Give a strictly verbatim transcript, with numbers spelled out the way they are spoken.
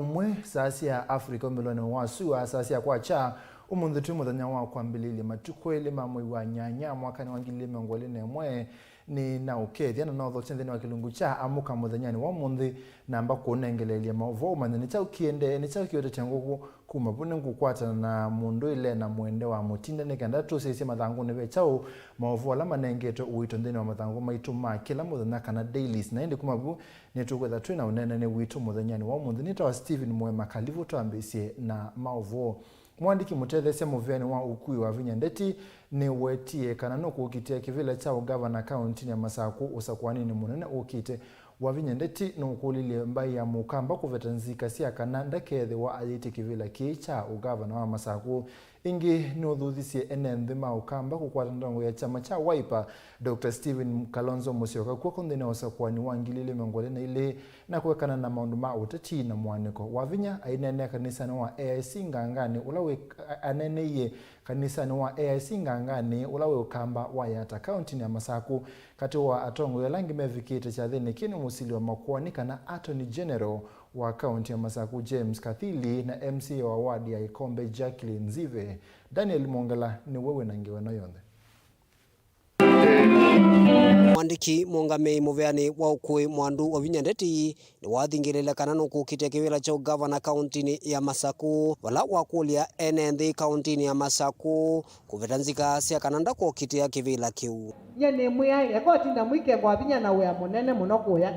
ũmwe saa sya Africa ũmĩlonĩ wa sua, saa sya kwakya. Ũmũnthĩ twĩ mũthenya wa kwambĩlĩlya matukũ elĩ ma mwei wa nyanya mwakanĩ wa ngili ilĩ mĩongo ĩlĩ na ĩmwe. Nĩ na ũkethya na nothokya nthĩnĩ wa kĩlungu kya Amũka mũthenyanĩ wa ũmũnthĩ, namba kũnengeleelya maũvoo ũmanye nĩ kyaũ kĩendee, nĩ kyaũ kĩũtetya ngũkũ. Kuma vu nĩngũkwatana na mũndũ ĩle na mwende wa mũtinde nĩ kenda tũsĩsye mathangũnĩ ve kyaũ maũvoo ala manengetwe ũito nthĩnĩ wa mathangũ maitũ ma kĩla mũthenya kana dailies. Na ĩndĩ kuma vu nĩtũkwĩtha twĩ na ũneenanĩ witũ mũthenyanĩ wa ũmũnthĩ. Nĩtawa Stephen Mwema, kalivu twambĩĩsye na maũvoo. Mũandĩki mũtetheesya mũvĩanĩ wa ũkui Wavinya Ndeti nĩwetie kana nũkũkitĩa kĩvĩla kya ũngavana kaũntinĩ ya Masakũ ũsakũaninĩ mũnene ũkĩte. Wavinya Ndeti nũkũlilye mbaĩ ya Mũkamba kũveta nzika sya kana ndakethĩwa ayĩtye kĩvĩla kĩĩ kya ũngavana wa Masakũ. Ĩngĩ nĩũthuthĩsye ene nthĩ ma Ũkamba kũkwata ndongo ya kyama kya Wiper, Doctor Stephen Kalonzo Musyoka kw'oko nthĩnĩ wa ũsakũani wa ngili ilĩ mĩongo ĩlĩ na ilĩ na kũekana na maũndũ ma ũteti na mũanĩko. Wavinya aineenea kanisanĩ wa A I C Nganganĩ ũla wĩ, a-, aneeneie kanisanĩ wa A I C Nganganĩ ũla wĩ Ũkamba wa Yatta kaũntinĩ ya Masakũ. Katĩ wa atongoi ala angĩ mevikĩte kyathĩnĩ kĩĩ nĩ mũsili wa makoani kana Attorney General wa kaũnti ya Masakũ James Kathili na M C A wa ward ya Ikombe Jacqueline Nzive. Daniel Mwongela nĩwe wĩ na ngewa ĩno yonthe. Mwandĩki mũũngamĩi mũvĩanĩ wa ũkui Mwandu Wavinya Ndeti nĩwathingĩlĩle kana nũkũkitĩa kĩvĩla kya ũngavana kaũntinĩ ya Masakũ, vala wakũlya ene nthĩ kaũntinĩ ya Masakũ kũveta nzika sya kana ndakũkitĩa kĩvĩla kĩu. Nyie nĩmwĩaĩ, eka ũtinda mũikengwa vinya na wĩa mũnene mũno kũya.